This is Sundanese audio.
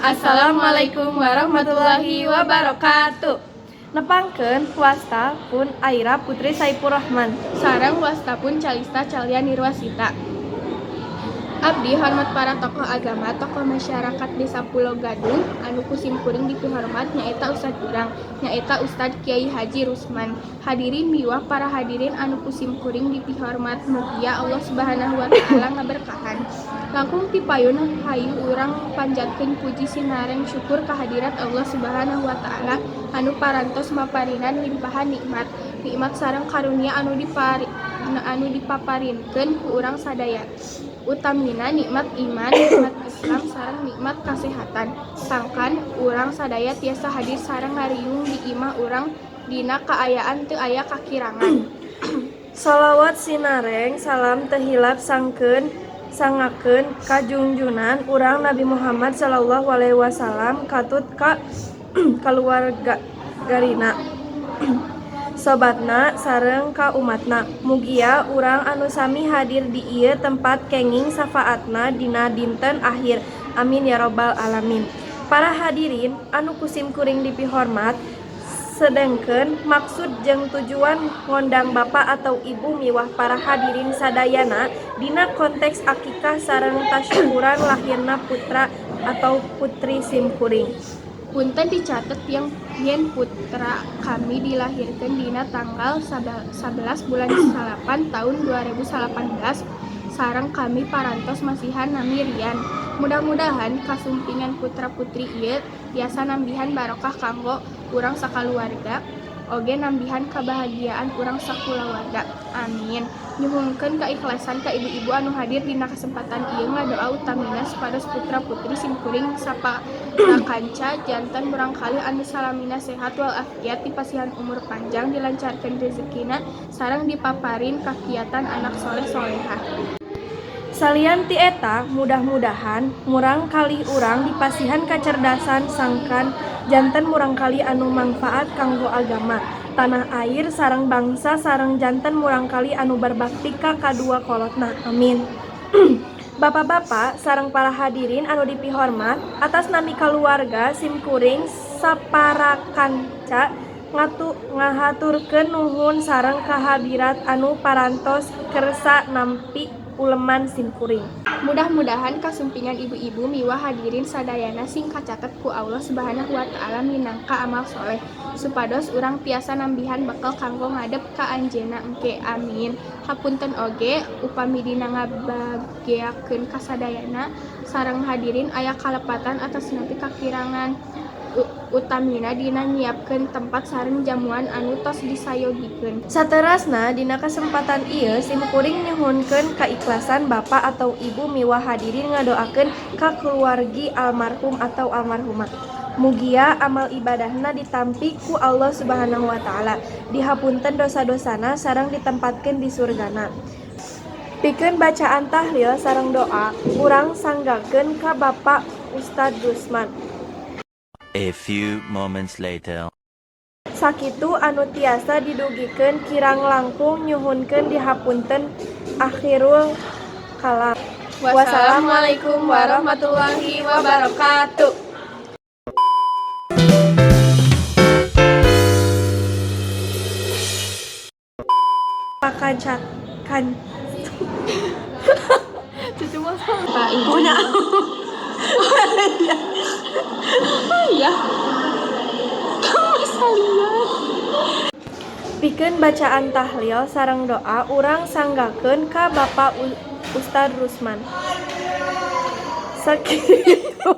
Assalamualaikum warahmatullahi wabarakatuh. Nepangkeun wasta pun Aira Putri Saipur Rahman. Sareng wasta pun Calista Calia Nirwasita. Abdi hormat para tokoh agama, tokoh masyarakat Desa Pulo Gadung anu ku simkuring dipihormat nyaeta Ustad urang, nyaeta Ustad Kiai Haji Rusman. Hadirin miwah para hadirin anu ku simkuring dipihormat, mugia Allah Subhanahu wa Ta'ala ngaberkahan. Langkung ti payun hayu urang panjatkeun puji sinareng syukur kehadirat Allah Subhanahu wa Ta'ala anu parantos maparinan limpahan nikmat, nikmat sareng karunia anu dipaparinkeun ku urang sadaya. Utamina nikmat iman, nikmat Islam sareng nikmat kasehatan. Sangkan urang sadaya tiasa hadir sareng ngariung di imah urang dina kaayaan teu aya kakirangan. Salawat sinareng salam teu hilap sanggakeun ka junjunan urang Nabi Muhammad sallallahu alaihi wasallam katut ka kaluargarina, sobatna sareng ka umatna. Mugia urang anu sami hadir di ieu tempat kenging syafaatna dina dinten akhir. Amin ya robbal alamin. Para hadirin anu ku simkuring dipihormat, sedengkeun maksud jeung tujuan ngondang bapak atau ibu miwah para hadirin sadayana dina konteks akikah sareng tasyukuran lahirna putra atau putri simkuring. Punten dicatet yang yen putra kami dilahirkeun dina tanggal 11 bulan 9 tahun 2018 sareng kami parantos masihan nami Rian. Mudah-mudahan kasumpingan putra putri ieu tiasa nambihan barokah kanggo urang sakaluarga oge nambihan kebahagiaan urang sakulawarga. Amin. Nyuhunkeun keikhlasan ka ibu-ibu anu hadir dina kesempatan ieu ngadoa utamina supados putra putri simkuring saparakanca janten murangkalih anu salamina sehat walafiat, dipasihan umur panjang, dilancarkeun rezekina sareng dipaparin kakiatan anak soleh solehah. Salian ti eta, mudah-mudahan murangkalih urang dipasihan kacerdasan sangkan janten murangkalih anu mangfaat kanggo agama, tanah air sareng bangsa sareng janten murangkalih anu berbakti ka kadua kolotna. Amin. Bapak-bapak sareng para hadirin anu dipihormat, atas nami kaluarga simkuring saparakanca ngahaturkeun nuhun sareng kahadirat anu parantos kersa nampi uleman simkuring. Mudah-mudahan kasumpingan ibu-ibu miwah hadirin sadayana sing kacatet ku Allah Subhanahu wa Ta'ala minangka amal soleh supados urang tiasa nambihan bekal kanggo ngadep ka anjeunna engke. Amin. Hapunten oge upami dina ngabageakeun kasadayana sareng hadirin aya kalepatan atanapi kakirangan, utamina dina nyiapkeun tempat sareng jamuan anu tos disayogikeun. Saterasna dina kesempatan ieu simkuring nyuhunkeun kaikhlasan bapak atau ibu miwah hadirin ngadoakeun ka keluargi almarhum atau almarhumah. Mugia amal ibadahna ditampi ku Allah Subhanahu wa Ta'ala, dihapunten dosa-dosana sareng ditempatkeun di surgana. Pikeun bacaan tahlil sareng doa, urang sanggakeun ka Bapak Ustad Rusman. A few moments later. Sakitu anu tiasa didugikeun, kirang langkung nyuhunkeun dihapunten. Akhirul kalam. Wassalamualaikum warahmatullahi wabarakatuh. Pakanca kan Cucu mah Pak Ibu. Punya. Iya. Kamu lihat. Pikeun bacaan tahlil sareng doa, urang sanggakeun ka Bapak Ustad Rusman. Sakitu.